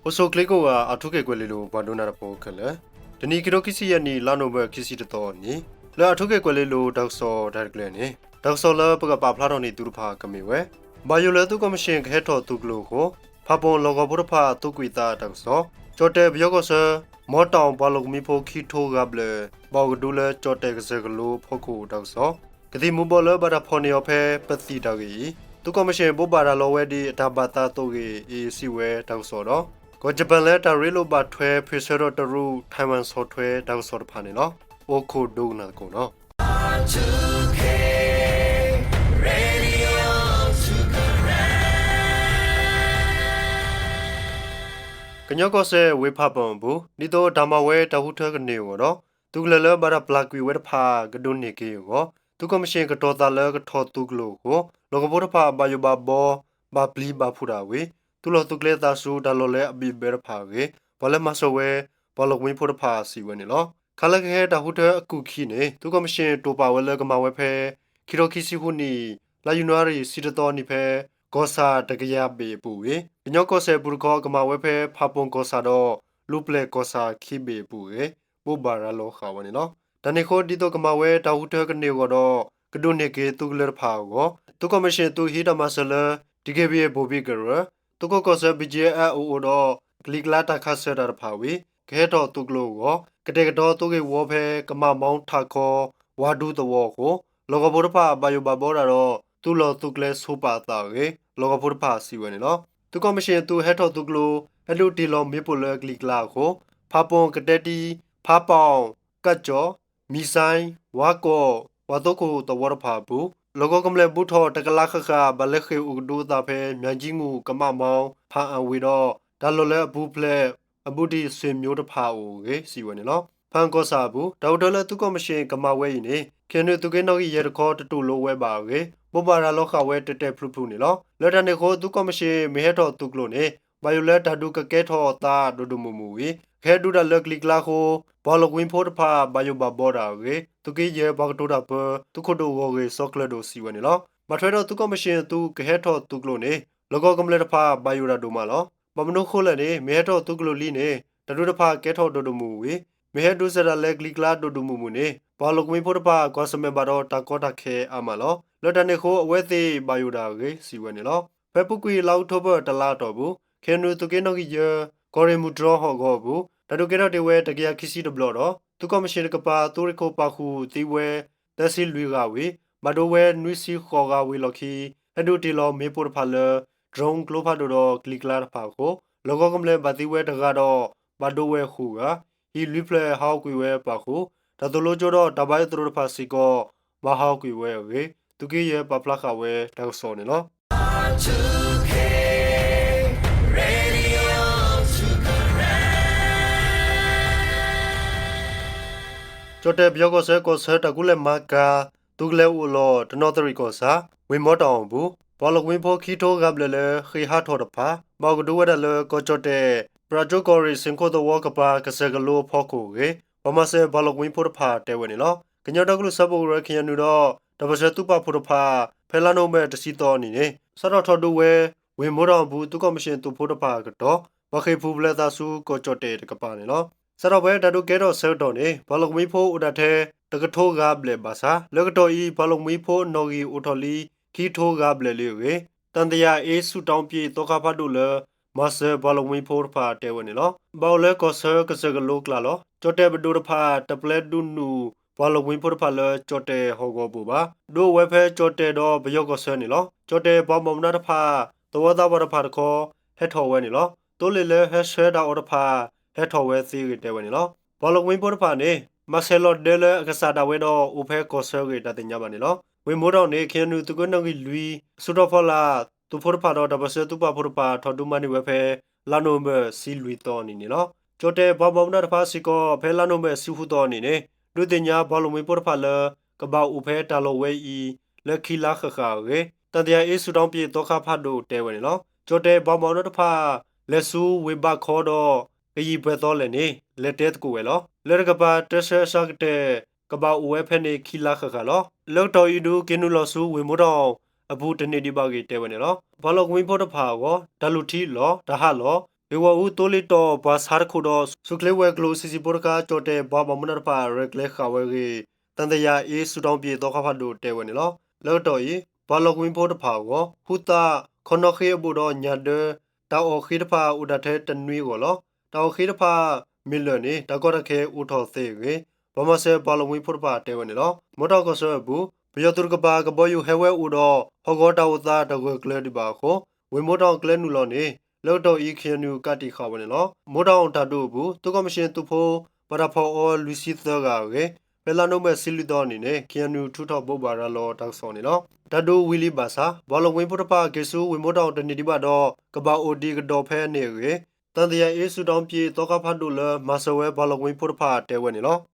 အိၣ်ဆူၣ်ချ့ကိးဂၤ အၣ်ထူခ့ၣ်ကွဲၤလ့လိၤ ပှၤဒိကနၣ်တၢ်ဖိခဲလၢာ်, တနံၤခံထိခံဆံယဲၢ်နံၣ် လါနိၣ်ဝ့ဘၢၣ်ခံဆံတသီအနံၤ, လၢအၣ်ထူခ့ၣ်ကွဲၤလ့လိၤတၢ်ကစီၣ်တၢ်တကျဲၤန့ၣ် တၢ်ကစီၣ်လၢပကပာ်ဖျါထီၣ်န့ၢ်သုတဖၣ်ကမ့ၢ်ဝဲ ဘၣ်ယိၣ်လၢသုးကီၢ်မံၣ်ၡ့ၣ်ကဟဲထီၣ်သုးကျိၤအဃိ ဖၣ်ပူၣ်လီၢ်ကဝီၤဖိတဖၣ်သုးကွံာ်သးတၢ်ကစီၣ်, ကၠီၣ်တဲၣ်ပယီၤကီၢ်ဆၢ မီတီၣ်ပှၤလီၢ်ကဝီၤဖိခံထိဂၤဘျဲၣ် ဘၣ်အိၣ်ကဒုလၢကၠီၣ်တဲၣ်ကစၢၢ်ကလိအဖီခိၣ်တၢ်ကစီၣ်, ကသံၣ်မူၤဘှီးလၢဘၣ်တၢ်ဖီၣ်န့ၢ်အီၤဖဲပသံၣ်တၢ်ဂ့ၢ်အံၤ သုးကီၢ်မံၣ်ၡ့ၣ်ဘိးဘၣ်ရၤလီၤဝဲဒ်အတၢ်ဘၣ်သးအသိးအဂ့ၢ် အ့ၣ်စံးဝဲတၢ်ကစီၣ်ဒီး ကီၢ်ယပၣ်လၢတၢ်ရ့လိာ်ဘၣ်ထွဲ ဖ့ၣ်ဆၢထီၣ်တရူး Taiwan ဆီၣ်ထွဲတၢ်ကစီၣ်တဖၣ်န့ၣ်လီၤ. အိၣ်ခိးဒိကနၣ်သကိးနီၤ. ကညီကီၢ်စဲၣ်ဝ့ၢ်ဖၣ်ပူၣ်အပူၤ ဒ်သိးတၢ်မၤဝဲတၢ်ဃုထၢကန့ၢ်အဂီၢ်ဒီး သုးကလၢၤလၢဘၣ်တၢ်ပျၢ်ကွံာ်ဝဲတဖၣ် ကဒိးန့ၢ်က့ၤအဂီၢ် သုးကီၢ်မံၣ်ၡ့ၣ်ကတီၤသးလၢကထီၣ်သုးကျိၤအဃိ လီၢ်ကဝီၤဖိတဖၣ်ဘၣ်ယိၣ်ဘၣ်ဘီ ဘၣ်ပျံၤဘၣ်ဖုးတၢ်ဝံၤ သုးလီၢ်သုးကျဲသးစူၤတၢ်လီၢ်လၢအဘံၣ်ဘၢတဖၣ်အဂ့ၢ် ပှၤလၢမၤစၢၤဝဲ ပှၤလီၢ်ကဝီၤဖိတဖၣ်စံးဝဲန့ၣ်လီၤ. ခါလၢကဟဲတၢ်ဃုထၢအကူာ်ခံန့ၣ် သုးကီၢ်မံၣ်ၡ့ၣ်တိာ်ပာ်ဝဲလၢကမၤဝဲဖဲ ခံထိခံဆံဃုနံၣ် လါယနူၤအါရံၤ ဆံတသီနံၤဖဲ ကီၢ်ဆၣ်တကယၤဘ့ၣ်အပူၤဝံၤ ကညီကီၢ်စဲၣ်အပူၤတခီ ကမၤဝဲဖဲ ဖၣ်ပူၣ်ကီၢ်ဆၣ်ဒီး လူၤပျဲၢ်ကီၢ်ဆၣ်ခံဘ့ၣ်အပူၤအဂ့ၢ် ဘိးဘၣ်ရၤလီၤဃာ်ဝဲန့ၣ်လီၤ. တၢ်န့ၣ်အဃိ ဒ်သိးကမၤဝဲတၢ်ဃုထၢကန့ၢ်အဂီၢ်ဒီး ကဒိးန့ၢ်က့ၤသုးကလၢၤတဖၣ်အဂီၢ် သုးကီၢ်မံၣ်ၡ့ၣ်သုးဟံးတၢ်မၤစၢၤလၢ DKBA ဘိၣ်ဘံၣ်ကရၢ သုးခိးကီၢ်ဆၢ BGF အအိၣ်ဒီး ကလံၤကျါတၢ်ခးစၢၤတၢ်တဖၣ်ဝံၤ ကဟဲထီၣ်သုးကျိၤအဂီၢ် ကတဲာ်ကတီၤသုးဂ့ၢ်ဝီဖဲ ကမၣ်မီထးခီ ဝါဒူသဝီအဃိ လီၢ်ကဝီၤဖိတဖၣ်ဘၣ်ယိၣ်ဘၣ်ဘီတၢ်ဒီး သုးလီၢ်သုးကျဲဆိပာ်အသးအဂ့ၢ် လီၢ်ကဝီၤဖိတဖၣ်စံးဝဲန့ၣ်လီၤ. သုးကီၢ်မံၣ်ၡ့ၣ်သုးဟဲထီၣ်သုးကျိၤ ဟဲဒုးတ့ၢ်လီၤမ့ၣ်ပိၢ်လၢကလံၤကျါအဃိ ဖၣ်ပူၣ်ကတဲတံ ဖၣ်ပီၣ် ကၣ်ကၠီၣ် မံၣ်စဲၣ် ဝါကီၢ် ပှၤသိခိၣ်သဝီတဖၣ်အပူၤ လီၢ်ကဝီၤကမျၢၢ်ဘူးထီၣ်တကလးဃၣ်ဃၣ် ဘၣ်လဲၤဃ့ၢ်အိၣ်ကဒုအသးဖဲ မၠၣ်ကၠံငူၣ် ကမၣ်မီ ဖၣ်အၣ်ဝ့ၢ်ဒီး တၢ်လီၢ်လၢအပူၤဖျဲး အဘူးတံၢ်ဆွေမျိုးတဖၣ်အအိၣ်အဂ့ၢ် စံးဝဲန့ၣ်လီၤ. ဖၣ်အၣ်ကီၢ်ဆၣ်အပူၤ တၢ်ဃုထၢလၢသုးကီၢ်မံၣ်ၡ့ၣ်ကမၤဝဲအံၤန့ၣ် KNU သုးက့နီၣ်ဂံၢ်ယဲၢ်တခီ တတူၢ်လိာ်ဝဲဘၣ်အဂ့ၢ် ဘိးဘၣ်ရၤလီၤဃာ်ဝဲတဲာ်တဲာ်ဖျုးဖျုးန့ၣ်လီၤ. လၢတၢ်န့ၣ်အဃိ သုးကီၢ်မံၣ်ၡ့ၣ်မ့ၢ်ဟဲထီၣ်သုးကျိၤန့ၣ် ဘၣ်ယိၣ်လၢတၢ်ဒုးကကဲထီၣ်သးဒိၣ်ဒိၣ်မုၢ်မုၢ်ဝံၤ ကဟဲဒုးတၢ်လၢကလံၤကျါအဃိ ပှၤလီၢ်ကဝီၤဖိတဖၣ် ဘၣ်ယိၣ်ဘၣ်ဘီတၢ်အဂ့ၢ် သုးက့ယဲၢ်ပှၤကတိၤတၢ်ပၢ သုးခိၣ်ဒိၣ်ဂီၢ်ဂ့ၢ်စီၤကျၢၤဒိၣ်စံးဝဲန့ၣ်လီၤ. ဘၣ်ထွဲဒီးသုးကီၢ်မံၣ်ၡ့ၣ်သုးကဟဲထီၣ်သုးကျိၤန့ၣ် လီၢ်ကဝီၤကမျၢၢ်တဖၣ် ဘၣ်ယိၣ်တၢ်ဒိၣ်မးလီၤ. ဘၣ်မနုၤအဃိလဲၣ်န့ၣ် မ့ၢ်ဟဲထီၣ်သုးကျိၤလံန့ၣ် တၢ်ဒုးတဖၣ်ကဲထီၣ်ဒိၣ်ဒိၣ်မုၢ်မုၢ်ဝံၤ မ့ၢ်ဟဲဒုးစဲးတၢ်လၢကလံၤကျါဒိၣ်ဒိၣ်မုၢ်မုၢ်န့ၣ် ပှၤလီၢ်ကဝီၤဖိတဖၣ် ကွၢ်ဆၢၣ်မဲာ်ဘၣ်ဒီးတၢ်ကီတၢ်ခဲအါမးလီၤ. လၢတၢ်န့ၣ်အဃိ အဝဲသ့ၣ်ဘၣ်ယိၣ်တၢ်အဂ့ၢ် စံးဝဲန့ၣ်လီၤ. ဖဲအပူၤကွံာ်လါအီးကထိဘၢၣ်တလါအတီၢ်ပူၤ KNU သုးက့နီၣ်ဂံၢ်ယဲၢ် ကီၢ်ရ့ၣ်မုၢ်တြီၢ်ဟီၣ်ကဝီၤအပူၤ တၢ်ဒုးကဲထီၣ်တ့ၢ်ဝဲတကယၤခံဆံတဘျီဒီး သုးကီၢ်မံၣ်ၡ့ၣ်တကပၤ သုးရ့ၣ်ခိၣ်ပာ်ဃုာ်သံဝဲ သၢဆံလွံၢ်ဂၤဝံၤ ဘၣ်ဒိဝဲနွံဆံဃိးဂၤဝံၤလီၢ်ခံ ဟဲဒုးတ့ၢ်လီၤမ့ၣ်ပိၢ်တဖၣ်လၢ drone ကျိဖးဒိၣ်ဒီးကလံၤကျါတဖၣ်အဃိ လီၢ်ကဝီၤကမျၢၢ်ဘၣ်သံဝဲတဂၤဒီး ဘၣ်ဒိဝဲဃုာ်ဂၤ ဟံၣ်လွံၢ်ဖျၢၣ်ဟးဂီၤကွံာ်ဝဲပာ်ဃုာ် တၢ်သိၣ်လိကၠိဒီးတၢ်ဘါယွၤသရိာ်တဖၣ်စ့ၢ်ကီး ဘၣ်ဟးဂီၤကွံာ်ဝဲအဂ့ၢ် သုးက့ယဲၢ်ပာ်ဖျါဃာ်ဝဲတၢ်ကစီၣ်န့ၣ်လီၤ. ကၠီၣ်တဲၣ်ပယီၤကီၢ်ဆၢ ကီၢ်ဆၢတၢ်ကူၣ်လဲၤမၤကၤ သုးကလၢၤအိၣ်လီၢ် တနီသရံၣ်ကီၢ်ဆၣ် ဝ့ၢ်မီတီၣ်အပူၤ ပှၤလီၢ်ကဝီၤဖိခံထိဂၤဘျဲၣ်လၢဃ့ၢ်ဟးထီၣ်တဖၣ် ဘၣ်အိၣ်ကဒုဝဲဒၣ်လၢကီၢ်ကၠီၣ်တဲၣ် ပၠၣ်ကၠိကီၢ်ရ့ၣ် ဆ့ၣ်ခိၣ်သဝီကပၤ ကစၢၢ်ကလိအဖီခိၣ်အဂ့ၢ် ပှၤမၤစၢၤပှၤလီၢ်ကဝီၤဖိတဖၣ်တဲဝဲန့ၣ်လီၤ. ကညီဒီကလုာ်စၢဖှိၣ်ကရၢ KNU ဒီး တၢ်ပၢၢ်ဆၢသုးပာ်ဖှိၣ်တဖၣ် ဖဲလါနိၣ်ဝ့ဘၢၣ်တဆံသီအနံၤန့ၣ် စးထီၣ်ထီၣ်ဒုးဝဲ ဝ့ၢ်မီတီၣ်အပူၤ သုးကီၢ်မံၣ်ၡ့ၣ်သုးဖိတဖၣ်အကတီၢ် ဘၣ်ဃ့ၢ်ပူၤဖျဲးသးဆူကီၢ်ကၠီၣ်တဲၣ်တကပၤန့ၣ်လီၤ. စးထီၣ်ဖဲတၢ်ဒုးကဲထီၣ်ဆၢကတီၢ်န့ၣ် ပှၤလီၢ်ကဝီၤဖိအိၣ်ဒၣ်ထဲ တကထိဂၤဘျဲၣ်ဘၣ်ဆၣ် လၢကတီၢ်အံၤ ပှၤလီၢ်ကဝီၤဖိအနီၣ်ဂံၢ်အိၣ်ထီၣ်လံ ခံကထိဂၤဘျဲၣ်လံအဂ့ၢ် သံသရာ အ့ဆူၣ်တီပျ့ၣ်သီခါဖးဒိၣ်လၢ မၤစၢၤပှၤလီၢ်ကဝီၤဖိတဖၣ်တဲဝဲန့ၣ်လီၤ. ဘၣ်အိၣ်လၢကီၢ်ဆၢကစၢၢ်ကလိကျါလီၤ. ကၠီၣ်တဲၣ်ပဒိၣ်တဖၣ် တပျဲဒုးနုာ်ပှၤလီၢ်ကဝီၤဖိတဖၣ်လၢကၠီၣ်တဲၣ်ဟီၣ်ကဝီၤပူၤဘၣ်. ဒုးအိၣ်ဝဲဖဲကၠီၣ်တဲၣ်ဒီးပယီၤကီၢ်ဆၢန့ၣ်လီၤ. ကၠီၣ်တဲၣ်ပှၤဘၣ်မူဘၣ်ဒါတဖၣ် သဝီသးပှၢ်တဖၣ်တခီ ဟဲထီၣ်ဝဲန့ၣ်လီၤ. သိလ့ၣ်လၢဟဲဆှၢတၢ်အီၣ်တဖၣ် ဟဲထီၣ်ဝဲသ့အဂ့ၢ်တဲဝဲန့ၣ်လီၤ. ပှၤလီၢ်ကဝီၤဖိတဖၣ်န့ၣ် မၤဆဲးလီၤဒၢလၢအကစၢ်ဒၣ်ဝဲဒီး အိၣ်ဖဲကီၢ်ဆၢအဂ့ၢ်တၢ်သ့ၣ်ညါဘၣ်န့ၣ်လီၤ. ဝ့ၢ်မီတီၣ်န့ၣ် KNU သုးက့နီၣ်ဂံၢ်လွံၢ် အစုတီၤဖီလာ် သုးဖိတဖၣ်ဒီးတၢ်ပၢၢ်ဆၢသုးပာ်ဖှိၣ်တဖၣ် ထီၣ်ဒုးမၤန့ၢ်ဝဲဖဲ လါနိၣ်ဝ့ဘၢၣ်ဆံလွံၢ်သီအနံၤန့ၣ်လီၤ. ကၠီၣ်တဲၣ်ပှၤဘၣ်မူဘၣ်ဒါတဖၣ်စ့ၢ်ကီး ဖဲလါနိၣ်ဝ့ဘၢၣ်ဆံဃုသီအနံၤန့ၣ် ဒုးသ့ၣ်ညါပှၤလီၢ်ကဝီၤဖိတဖၣ်လၢ ကဘၣ်အိၣ်ဖဲတၢ်လီၢ်ဝဲအံၤ လၢခံလါဃၣ်ဃၣ်အဂ့ၢ် သံသရာ အ့ဆူၣ်တီပျ့ၣ်သီခါဖးဒိၣ်တဲဝဲန့ၣ်လီၤ. ကၠီၣ်တဲၣ်ပှၤဘၣ်မူဘၣ်ဒါတဖၣ် လဲၤဆူဝ့ၢ်ဘးခီဒီး ကယံာ်ပှဲၤသီလဲၣ်န့ၣ် လဲၤတဲသကိးဝဲလီၤ. လၢတကပၤတၢ်ဆှၢအစှၤကတၢၢ် ကဘၣ်အိၣ်ဝဲဖဲန့ၣ်ခံလါဃၣ်ဃၣ်လီၤ. လၢကတီၢ်အံၤဒုး က့ၤနုာ်လီၤဆူဝ့ၢ်မီတီၣ်အပူၤတန့ၢ်ဒံးဘၣ်အဂ့ၢ်တဲဝဲန့ၣ်လီၤ. ပှၤလီၢ်ကဝီၤဖိတဖၣ်အဂီၢ် တၢ်လူၢ်ထံလီၤ တၢ်ဟးလီၢ် ဂ့ၢ်ဝီအူသိလ့ၣ်တီၤ ပှၤဆါတခိၣ်ဒီး ဆူၣ်ချ့ဝဲၤကျိၤ ဆံးဆံးဖိတခါ ကၠီၣ်တဲၣ်ပှၤဘၣ်မူဘၣ်ဒါတဖၣ် ရဲၣ်ကျဲၤဃာ်ဝဲအဂ့ၢ် သံသရာ A ဆူၣ်တီပျ့ၤ သီခါဖးဒိၣ်တဲဝဲန့ၣ်လီၤ. လၢကတီၢ်အံၤ ပှၤလီၢ်ကဝံၤဖိတဖၣ်အဂီၢ် ဟူသး ခီနီၣ်ဃ့အဘိၣ်ဒီးညၣ်ဒၢ တၢ်အီၣ်ဃ့တဖၣ် အိၣ်ဒၣ်ထဲတနွံအဂီၢ်လီၤ. တၢ်အီၣ်ဃ့တဖၣ် မ့ၢ်လၢာ်န့ၣ် တၢ်ကီတၢ်ခဲအိၣ်ထီၣ်သ့အဂ့ၢ် ပှၤမၤစၢၤပှၤလီၢ်ကဝံၤဖိတဖၣ်တဲဝဲန့ၣ်လီၤ. မိၢ်တီၣ်ကီၢ်စဲၣ်အပူၤ ပယီၤသုးတကပၤ ကဘီယူၤဟဲဝဲအိၣ်ဒီး ဟီၣ်ကဝီၤတၢ်အိၣ်သးတဂၢၢ်ကျၢၤဒံးဘၣ်အဃိ ဝ့ၢ်မိၢ်တီၣ်ကျဲနုာ်လီၤန့ၣ် လၢကတီၢ်အံၤ ခ့ၣ်အဲၣ်ယူၣ် ကးတံာ်ဃာ်ဝဲန့ၣ်လီၤ. မိၢ်တီၣ်တၢ်ဒုးအပူၤ သုးကီၢ်မံၣ်ၡ့ၣ်သုးဖိ ဘၣ်တၢ်ဖီၣ်အီၤလွံၢ်ဆံသၢဂၤအဂ့ၢ် ဖဲလါနိၣ်ဝ့ဘၢၣ် ဆံလွံၢ်သီအနံၤန့ၣ် ခ့ၣ်အဲၣ်ယူၣ် ထုးထီၣ်ဘိးဘၣ်ရၤလီၤတၢ်ကစီၣ်န့ၣ်လီၤ. တၢ်ဒုးဝံၤလံဘၣ်ဆၣ် ပှၤလီၢ်ကဝံၤဖိတဖၣ် က့ၤဆူဝ့ၢ်မိၢ်တီၣ်တန့ၢ်ဒံးဘၣ်ဒီး ကဘၣ်အိၣ်ဒံးကဒီးဖဲန့ၣ်အဂ့ၢ် သံသရာ A ဆူၣ်တီပျ့ၤ သီခါဖးဒိၣ်လၢ မၤစၢၤဝဲပှၤလီၢ်ကဝံၤဖိတဖၣ်တဲဝဲန့ၣ်လီၤ.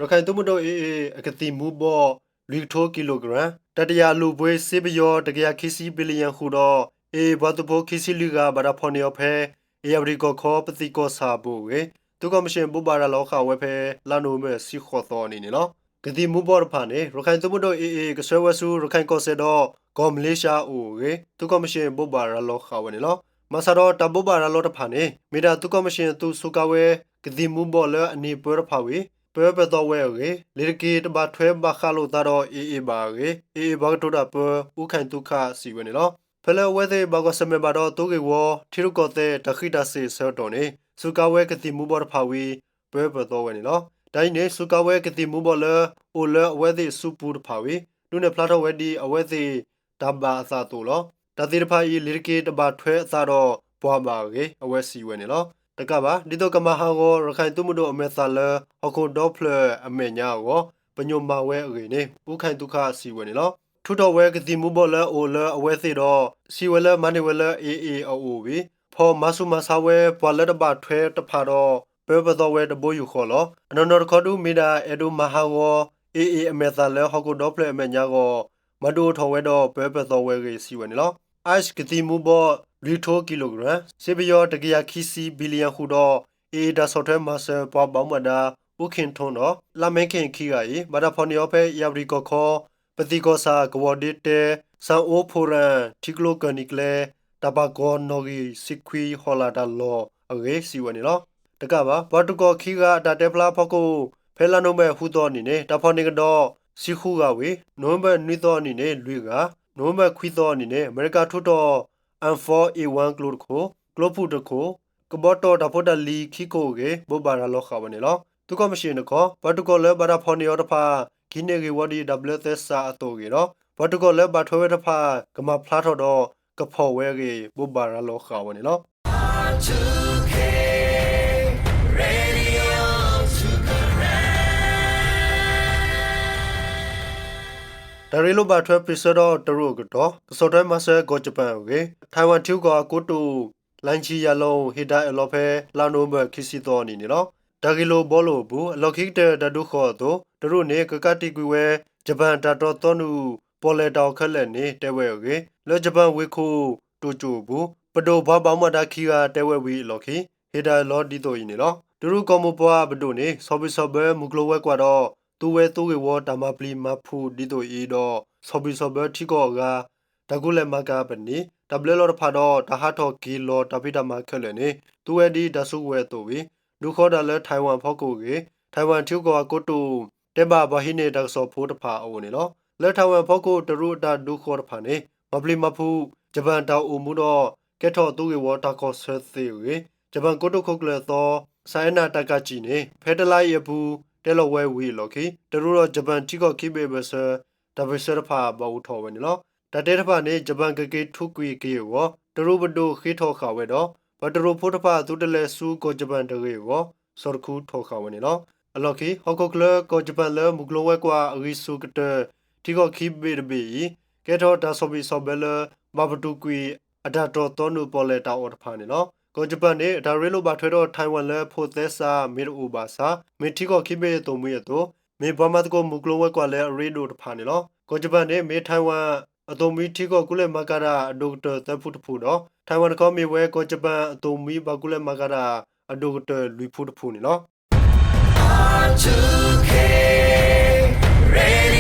ရခိုင်သုးမုၢ်ဒိၣ် AA အကသံၣ်မူၤဘှီး လွံၢ်ကထိကံလိကရၣ်, တၢ်တယာ်အလုၢ်အပှ့ၤ စ့ပယီၤ တကယၤခံဆံ billion ဃုာ်ဒီး AA ပှၤသုးဖိခံဆံလွံၢ်ဂၤ ဘၣ်တၢ်ဖီၣ်န့ၢ်အီၤဖဲ အ့ၣ်ယၣ်ဝတံၣ်ကီၢ်ခီ ပသံၣ်ကီၢ်ဆၣ်အပူၤအဂ့ၢ် သုးကီၢ်မံၣ်ၡ့ၣ်ဘိးဘၣ်ရၤလီၤဃာ်ဝဲဖဲ လါနိၣ်ဝ့ဘၢၣ် ဆံဃိးသီအနံၤန့ၣ်လီၤ. ကသံၣ်မူၤဘှီးတဖၣ်န့ၣ် ရခိုင်သုးမုၢ်ဒိၣ် AA ကဆှၢဝဲဆူ ရခိုင်ကီၢ်စဲၣ်ဒီး ကီၢ်မလ့ၡၢအိၣ်အဂ့ၢ် သုးကီၢ်မံၣ်ၡ့ၣ်ဘိးဘၣ်ရၤလီၤဃာ်ဝဲန့ၣ်လီၤ. မၤစၢၤဒီးတၢ်ဘိးဘၣ်ရၤလီၤတဖၣ်န့ၣ် မ့ၢ်ဒၣ်သုးကီၢ်မံၣ်ၡ့ၣ်အသုးစူးကါဝဲ ကသံၣ်မူၤဘှီးလၢအန့ၢ်ပၢတဖၣ်ဝံၤ ပၢပၢၢ်သီဝဲအဂ့ၢ် လ့ၤတက့ၤတဘၣ်ထွဲဘၣ်ဃးလိာ်သးဒီး AA ဘၣ်အဂ့ၢ် AA ပှၤကတိၤတၢ်ပၢ အူခၣ်သုခၣ် စံးဝဲန့ၣ်လီၤ. ဖဲလၢအဝဲသ့ၣ်ဘၣ်ကွၢ်ဆၢၣ်မဲာ်ဘၣ်ဒီး သိဂ့ၢ်ဝီ ထံရူၢ်ကီၢ်သဲးတၢ်ဃံးတၢ်စ့ၢ်အဆၢကတီၢ်န့ၣ် စူးကါဝဲကသံၣ်မူၤဘှီးတဖၣ်ဝံၤ ပၢပၢၢ်သီဝဲန့ၣ်လီၤ. တၢ်အံၤန့ၣ် စူးကါဝဲကသံၣ်မူၤဘှီးလၢ အိၣ်လၢအဝဲသ့ၣ်အစုပူၤတဖၣ်ဝံၤ ဒုးနဲၣ်ဖျါထီၣ်ဝဲဒ်အဝဲသ့ၣ် တၢ်ဘၣ်အသးအသိးလီၤ. တၢ်သ့ၣ်တဖၣ်အံၤ လ့ၤတက့ၤတဘၣ်ထွဲအသးဒီးပှၤဘၣ်အဂ့ၢ် အဝဲစံးဝဲန့ၣ်လီၤ. တကးဘၣ် ဒ်သိးကမၤဟးဂီၤ ရခိုင်သုးမုၢ်ဒိၣ်အမဲာ်သၣ်လၢ ဟီၣ်ခိၣ်ဒီဖျၢၣ်အမဲာ်ညါအဂီၢ် ပညိၣ်မၤဝဲအဂ့ၢ်န့ၣ် အူခၣ်သုခၣ် စံးဝဲန့ၣ်လီၤ. ထုးထီၣ်ဝဲကသံၣ်မူၤဘှီးလၢအအိၣ်လၢအဝဲသ့ၣ်ဒီး စံးဝဲလၢမၤန့ၢ်ဝဲလၢ AA အအိၣ်ဝံၤ ဖီၣ်မၤဆူၣ်မၤဆါဝဲပှၤလၢတဘၣ်ထွဲတဖၣ်ဒီး ပၢပၢၢ်သီဝဲတဘိယူၢ်ဃီလီၤ. အနီၢ်နီၢ်တခီဒုး မ့ၢ်ဒၣ်အဲၣ်ဒိးမၤဟးဂီၤ AA အမဲာ်သၣ်လၢ ဟီၣ်ခိၣ်ဒီဖျၢၣ်အမဲာ်ညါအဂီၢ် မၤဒုးအိၣ်ထီၣ်ဝဲဒီး ပၢပၢၢ်သီဝဲအဂ့ၢ် စံးဝဲန့ၣ်လီၤ. ICE ကသံၣ်မူၤဘှီး လွံၢ်ကထိကံလိကရၣ်, စ့ပယီၤ တကယၤခံဆံ billion ဃုာ်ဒီး AA တၢ်ဆီၣ်ထွဲမၤစၢၤပှၤဘၣ်မူဘၣ်ဒါ အူခ့ၣ်ထူၣ်ဒီး လါမဲခ့ၣ်ခံဂၤအံၤ ဘၣ်တၢ်ဖီၣ်န့ၢ်အီၤဖဲ အ့ၣ်ယၣ်ဝတံၣ်ကီၢ်ခီ ပသံၣ်ကီၢ်ဆၣ် ကဝီၤဒ့တဲ ဆၣ်အိဖိရၣ် ထံကျိကၢၢ်နံၤကျဲ တၢ်ပာ်ကီၤနီၣ်ဂံၢ်ဆံခွံဟီၣ်လာ်တၢ်လီၢ်အဂ့ၢ် စံးဝဲန့ၣ်လီၤ. တကးဘၣ် ပှၤတံၤသကိးခံဂၤအတၢ်တဲဖျါဖီခိၣ် ဖဲလါနိၣ်ဝ့ဘၢၣ်ဃုသီအနံၤန့ၣ် တၢ်ဖီၣ်န့ၢ်ကဒီး ဆံဃုဂၤဝံၤ နိၣ်ဝ့ဘၢၣ်နွံသီအနံၤန့ၣ် လွံၢ်ဂၤ, နိၣ်ဝ့ဘၢၣ်ခွံသီအနံၤန့ၣ် အမဲရကၤထုးထီၣ် M four A one ကျိတခိၣ်, ကျိပူၣ်တခိၣ်, ကဘီတီၢ်တၢ်ဖိတၢ်လံၤခံခိၣ်အဂ့ၢ် ဘိးဘၣ်ရၤလီၤဃာ်ဝဲန့ၣ်လီၤ. သုးကီၣ်မံၣ်ၡ့ၣ်တခီ ပှၤတံၤသကိးလၢဘၣ်တၢ်ဖီၣ်န့ၢ်အီၤတဖၣ် ကဟံးန့ၢ်ဂ့ၢ်ဝီဒ်တၢ်ဘျၢသဲစးအသိးအဂ့ၢ်ဒီး ပှၤတံၤသကိးလၢဘၣ်ထွဲဝဲတဖၣ် ကမၤဖျါထီၣ်ဒီး ကဖီၣ်ဝဲအဂ့ၢ် ဘိးဘၣ်ရၤလီၤဃာ်ဝဲန့ၣ်လီၤ. တၢ်ရ့လိာ်ဘၣ်ထွဲပၢၢ်ဆၢဒီးတရူးအကတီၢ် ကဆီၣ်ထွဲမၤစၢၤကီၢ်ကၠပၣ်အဂ့ၢ် ထၢၣ်ဝၣ်ထံဂုၤကီၢ်ဂၤအကိတိာ် Lin Jialong ဟ့ၣ်တၢ်အၢၣ်လီၤဖဲ လါနိၣ်ဝ့ဘၢၣ်ခံဆံသီအနံၤန့ၣ်လီၤ. တၢ်ဂ့ၢ်လိာ်ဘှီလိာ်အပူၤ အလီၢ်ခံကတၢၢ်တၢ်ဒုးဃီၤအသိး တရူးန့ၣ် ကကးတံာ်ကွံာ်ဝဲ ကၠပၣ်တၢ်တီၢ်သီနုာ်ပီၣ်လဲၣ်တၢ်အီၣ်ခဲလၢာ်န့ၣ် တဲဝဲအဂ့ၢ် လၢကၠပၣ်ဝ့ၢ်ခိၣ်တိၣ်ကၠိၣ်အပူၤ ပဒိၣ်ပှၤဘၣ်မူဘၣ်ဒါခံဂၤတဲဝဲဝံၤအလီၢ်ခံ ဟ့ၣ်တၢ်အၢၣ်လီၤဒ်သိးအံၤန့ၣ်လီၤ. တရူးကီၢ်မိၢ်ပှၢ်ပဒိၣ်န့ၣ် ဆီၣ်ဘံၣ်ဆီၣ်ဘၢမုၢ်ကျိၤဝဲၤကွာ်ဒီး သူဝဲသိဂ့ၢ်ဝီတၢ်မၤပျံၤမၤဖုးဒ်သိးအံၤဒီး ဆီၣ်ဘံၣ်ဆီၣ်ဘၢထံကီၢ်အဂၤ တၢ်ကူၣ်လဲၤမၤကၤပနံာ် တၢ်ဘျၢလီၤတဖၣ်ဒီး တၢ်ဟးထီၣ်က့ၤလီၤတၢ်ဖံးတၢ်မၤခဲလၢာ်န့ၣ် သူဝဲဒ်တၢ်စုကဝဲၤအသိးဝံၤ ဒုးဃီဒၣ်လၢထၢၣ်ဝၣ်အဖီခိၣ်အဂ့ၢ် ထၢၣ်ဝၣ်ထံဂုၤကီၢ်ဂၤအကိတိာ် တဲဘၣ်ပှၤဟံးန့ၢ်တၢ်ကစီၣ်ဖိတဖၣ်အအိၣ်န့ၣ်လီၤ. လၢထၢၣ်ဝၣ်အဖီခိၣ် တရူးအတၢ်ဒုးဃီၤတဖၣ်န့ၣ် မၤပျံၤမၤဖုး ကၠပၣ်တၢ်အိၣ်မူဒီး ကဲထီၣ်သူဂ့ၢ်ဝီတၢ်ကီၢ်ဆၢသ့အဂ့ၢ် ကၠပၣ်ကိတိာ်ခိၣ်ကျၢၢ်သီ Sanae Takaichi န့ၣ် ဖဲတလါအံၤအပူၤ တဲလီၤဝဲဝံၤအလီၢ်ခံ တရူးဒီးကၠပၣ်ထံကီၢ်ခံဘ့ၣ်အဘၢၣ်စၢၤ တၢ်ပၢၢ်ဆၢတဖၣ်ဘၣ်အိၣ်ထီၣ်ဝဲန့ၣ်လီၤ. တၢ်တဲတဖၣ်န့ၣ် ကၠပၣ်ကက့ၤထူးကွံာ်က့ၤအဂီၢ် တရူးပဒိၣ်ဃ့ထီၣ်ဃာ်ဝဲဒီး ပှၤတရူးဖိတဖၣ်သုတလဲၤဆူကီၢ်ကၠပၣ်တဂ့ၤအဂီၢ် ဆီၣ်တခူထီၣ်ဃာ်ဝဲန့ၣ်လီၤ. အလီၢ်ခံ ဟီၣ်ခိၣ်ချၢကီၢ်ကၠပၣ်လၢမုၢ်ကျိၤဝဲၤကွာ်အဂံၢ်ဆူၣ်ကတၢၢ် ထံကီၢ်ခံဘ့ၣ်တဘ့ၣ်အံၤ ကဲထီၣ်တၢ်ဆီၣ်ဘံၣ်ဆီၣ်ဘၢလၢ ဘၣ်ပတုာ်ကွံာ်အတၢ်တီၢ်သီနုာ်ပီၣ်လဲၣ်တၢ်အီၣ်တဖၣ်န့ၣ်လီၤ. ကီၢ်ကၠပၣ်န့ၣ် အတၢ်ရ့လိာ်ဘၣ်ထွဲဒီးထၢၣ်ဝၣ်လၢဖိးသဲစးမ့ၢ်တအိၣ်ဘၣ်ဆၣ် မ့ၢ်ထံကီၢ်ခံဘ့ၣ်အသိၣ်မှံအသိး မ့ၢ်ပှၤမၤသကိးမုၢ်ကျိၤဝဲၤကွာ်လၢအရ့ဒိၣ်တဖၣ်န့ၣ်လီၤ. ကီၢ်ကၠပၣ်န့ၣ် မ့ၢ်ထၢၣ်ဝၣ်အသိၣ်မှံထံကီၢ်ကူလဲၤမၤကၤတၢ်အဒိၣ်ကတၢၢ်သၢဖုတဖုဒီး ထၢၣ်ဝၣ်တခီမ့ၢ်ဝဲ ကီၢ်ကၠပၣ်အသိၣ်မှံဘၣ်ကူလဲၤမၤကၤတၢ်အဒိၣ်ကတၢၢ်လွံၢ်ဖုတဖုန့ၣ်လီၤ. Radio